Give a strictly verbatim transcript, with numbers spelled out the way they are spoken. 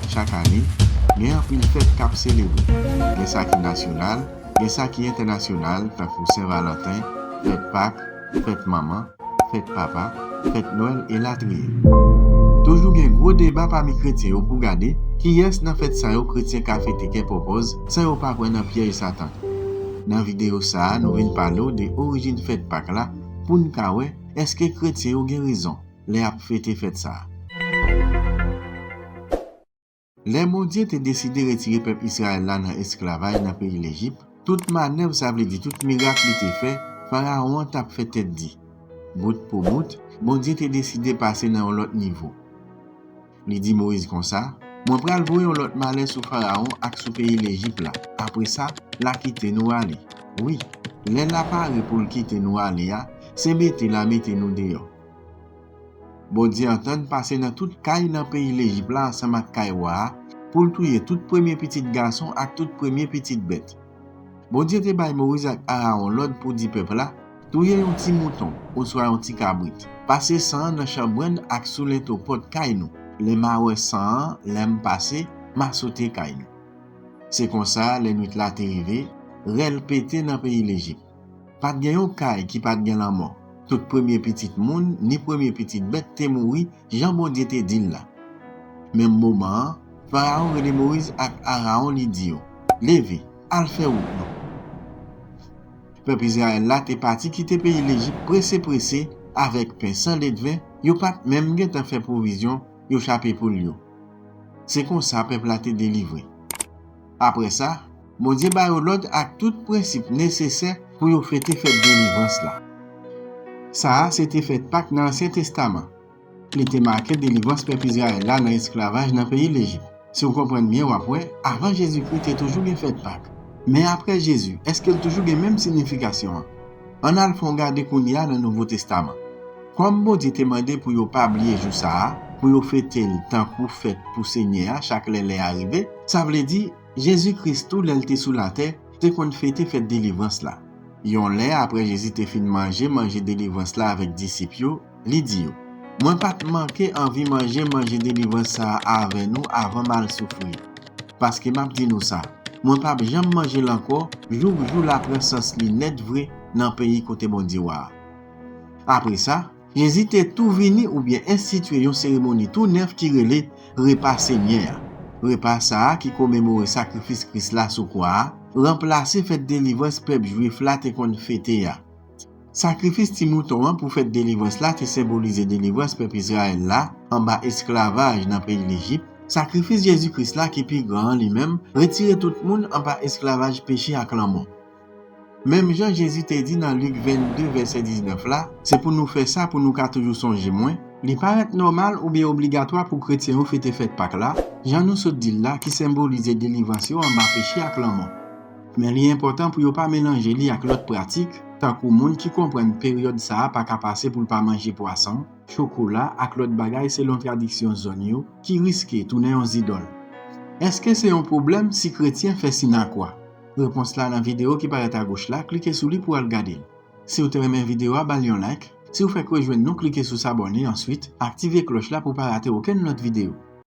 Chak ane, gen anpil fèt k ap selebre. Gen sa ki nasyonal, gen sa ki entènasyonal, tankou Sen Valanten, fèt Pak, fèt manman, fèt papa, fèt Nwèl, elatriye. Toujou gen gwo deba pami kretyen yo pou gade kiyès nan fèt sa yo kretyen ka fete kenpopòz san yo pa pran nan pyèj Satan. Nan videyo sa a, nou vin pale w de orijin fèt Pak la pou n ka wè èske kretyen yo gen rezon lè y ap fete fèt sa a. Lè Bondye te deside retire pèp Izrayèl la nan esklavaj nan peyi Lejip, tout manèv, sa vle di tout mirak li te fè, Farawon an t ap fè tèt di. Bout pou bout, Bondye te deside pase nan yon lòt nivo. Li di Moyiz konsa, "Mwen pral voye yon lòt malè sou Farawon ak sou peyi Lejip la. Apre sa, l a kite nou ale." Wi, lè l a pare pou l kite nou ale a, se mete l a mete nou deyò. Bondye antann pase nan tout kay nan peyi Lejip la ansanm ak kay wa a, pou l touye tout premye pitit gason ak tout premye pitit bèt. Bondye te bay Moyiz ak Arawon lòd pou di pèp la, "Touye yon ti mouton oswa yon ti kabrit, pase san an nan chanbrenn ak sou lento pòt kay nou. Lè m a wè san an, lè m pase, m a sote kay nou." Se konsa, lè nwit la te rive, rèl pete nan peyi Lejip. Pa t gen yon kay ki pa t gen lanmò. Tout premye pitit moun, ni premye pitit bèt te mouri, jan Bondye te di l la. Menm moman an, Farawon rele Moyiz ak Arawon, li di yo, "Leve, al fè wout nou." Pèp Izrayèl la te pati kite peyi Lejip prese prese, avèk pen san ledven, yo pa t menm gentan fè pwovizyon, yo chape poul yo. Se konsa pèp la te delivre. Apre sa, Bondye ba yo lòd ak tout prensip nesesè pou yo fete fèt delivrans la. Sa a se te fèt Pak nan Ansyen Testaman. Li te make delivrans pèp Izrayèl la nan esklavaj nan peyi Lejip. Si w konprann byen, w ap wè, avan Jezikri te toujou gen fèt Pak. Men apre Jezi, èske l toujou gen menm siyifikasyon an? Ann al fè yon gade kounye a nan Nouvo Testaman. Kòm Bondye te mande pou yo pa bliye jou sa a, pou yo fete l tankou fèt pou Senyè a chak lè lè a rive, sa vle di, Jezi Kris tou, lè l te sou latè, te konn fete fèt delivrans la. Yon lè, apre Jezi te fin manje manje delivrans la avèk disip yo, li di yo, "Mwen pa t manke anvi manje manje delivrans sa a avè nou avan m al soufri. Paske m ap di nou sa, mwen p ap janm manje l ankò, jouk jou l a pran sans li nèt vre nan peyi kote Bondye wa a." Apre sa, Jezi te tou vini oubyen enstitye yon seremoni tou nèf ki rele Repa Senyè a. Repa sa a, ki komemore sakrifis Kris la sou kwa a, ranplase fèt delivrans pèp jwif la te konn fete a. Sakrifis ti mouton an pou fèt delivrans la te senbolize delivrans pèp Izrayèl la anba esklavaj nan peyi Lejip. Sakrifis Jezi Kris la ki pi gran an, li menm, retire tout moun anba esklavaj peche ak lanmò. Menm jan Jezi te di nan Lik vennde, vèsè diznèf la, se pou nou fè sa pou nou ka toujou sonje mwen. Li parèt nòmal oubyen obligatwa pou kretyen yo fete fèt Pak la, jan nou sot di l la, ki senbolize delivrans yo anba peche ak lanmò. Men li enpòtan pou yo pa melanje li ak lòt pratik, tankou moun ki konprann peryòd sa a pa ka pase pou l pa manje pwason, chokola ak lòt bagay selon tradisyon zòn yo, ki riske tounen yon zidòl. Èske se yon pwoblèm si kretyen fè sinakwa? Repons la nan videyo ki parèt agoch la, klike sou li pou w al gade l. Si w te renmen videyo a, ba l yon like. Si w fèk rejwenn nou, klike sou sabòne, answit, aktive klòch la pou w pa rate okenn lòt videyo.